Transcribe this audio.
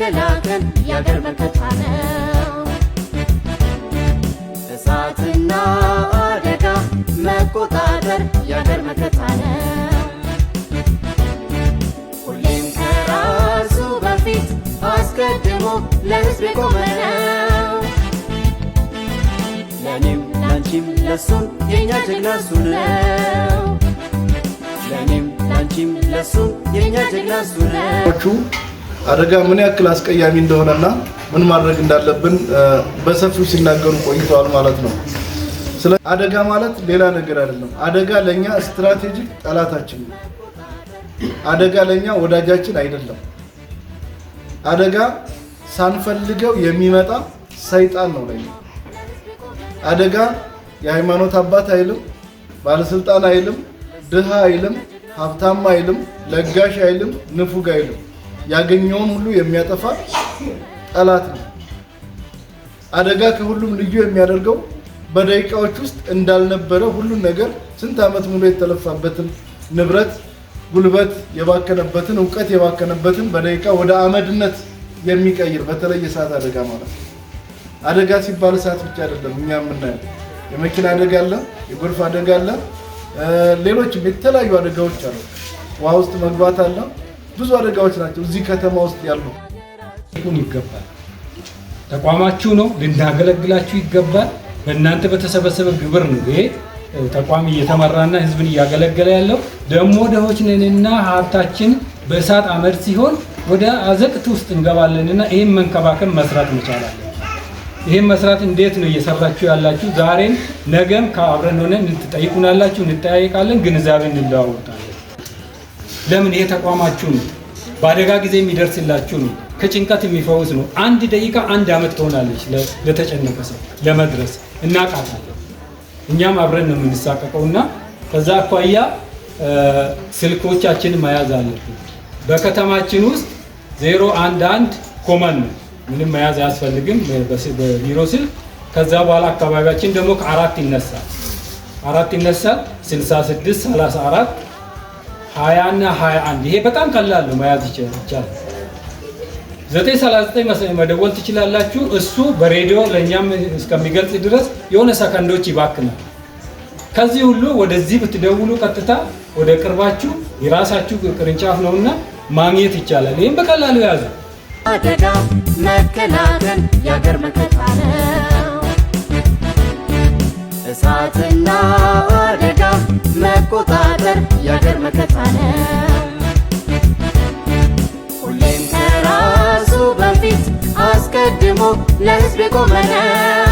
መከላከል የአገር መከታ ነው። እሳትና አደጋ መቆጣጠር የአገር መከታ ነው። ሁሌም ከራሱ በፊት አስቀድሞ ለሕዝብ የቆመ ነው። ለእኔም ላንቺም ለሱም የእኛ ጀግና እሱ ነው። ለእኔም ላንቺም ለሱም የእኛ ጀግና እሱ ነው። አደጋ ምን ያክል አስቀያሚ እንደሆነና ምን ማድረግ እንዳለብን በሰፊው ሲናገሩ ቆይተዋል ማለት ነው። ስለ አደጋ ማለት ሌላ ነገር አይደለም። አደጋ ለኛ strategic ጠላታችን ነው። አደጋ ለኛ ወዳጃችን አይደለም። አደጋ ሳንፈልገው የሚመጣ ሰይጣን ነው ለኛ። አደጋ የሃይማኖት አባት አይልም፣ ባለስልጣን አይልም፣ ድሃ አይልም፣ ሀብታም አይልም፣ ለጋሽ አይልም፣ ንፉግ አይልም። ያገኘውን ሁሉ የሚያጠፋ ጠላት ነው። አደጋ ከሁሉም ልዩ የሚያደርገው በደቂቃዎች ውስጥ እንዳልነበረ ሁሉን ነገር፣ ስንት ዓመት ሙሉ የተለፋበትን ንብረት፣ ጉልበት የባከነበትን፣ እውቀት የባከነበትን በደቂቃ ወደ አመድነት የሚቀይር፣ በተለይ የእሳት አደጋ ማለት ነው። አደጋ ሲባል እሳት ብቻ አይደለም እኛ የምናየው። የመኪና አደጋ አለ፣ የጎርፍ አደጋ አለ፣ ሌሎችም የተለያዩ አደጋዎች አሉ። ውሃ ውስጥ መግባት አለ። ብዙ አደጋዎች ናቸው እዚህ ከተማ ውስጥ ያሉ። ይገባል። ተቋማችሁ ነው፣ ልናገለግላችሁ ይገባል። በእናንተ በተሰበሰበ ግብር ነው ይሄ ተቋም እየተመራና ህዝብን እያገለገለ ያለው። ደግሞ ድሆች ነንና ሀብታችን በእሳት አመድ ሲሆን ወደ አዘቅት ውስጥ እንገባለንና ይህን መንከባከብ መስራት መቻል አለብን። ይህን መስራት እንዴት ነው እየሰራችሁ ያላችሁ? ዛሬም ነገም ከአብረን ሆነን ትጠይቁናላችሁ፣ እንጠያየቃለን፣ ግንዛቤ እንለዋወጣለን። ለምን ይሄ ተቋማችሁ ነው። በአደጋ ጊዜ የሚደርስላችሁ ነው። ከጭንቀት የሚፈውስ ነው። አንድ ደቂቃ አንድ ዓመት ትሆናለች ለተጨነቀ ሰው ለመድረስ፣ እናውቃታለን። እኛም አብረን ነው የምንሳቀቀው እና ከዛ አኳያ ስልኮቻችንን መያዝ አለብን። በከተማችን ውስጥ 011 common ነው፣ ምንም መያዝ አያስፈልግም በቢሮ ስልክ። ከዛ በኋላ አካባቢያችን ደግሞ ከአራት ይነሳል፣ አራት ይነሳል፣ 66 34 20 እና 21። ይሄ በጣም ቀላል ነው፣ መያዝ ይቻላል። 939 መደወል ትችላላችሁ። እሱ በሬዲዮ ለእኛም እስከሚገልጽ ድረስ የሆነ ሰከንዶች ይባክናል። ከዚህ ሁሉ ወደዚህ ብትደውሉ ቀጥታ ወደ ቅርባችሁ የራሳችሁ ቅርንጫፍ ነውና ማግኘት ይቻላል። ይህም በቀላሉ ያዙ። አደጋ መከላከል የአገር መከታ ነው። እሳትና አደጋ መቆጣጠር የአገር መከታ ነው። ሁሌም ከራሱ በፊት አስቀድሞ ለሕዝብ የቆመ ነው።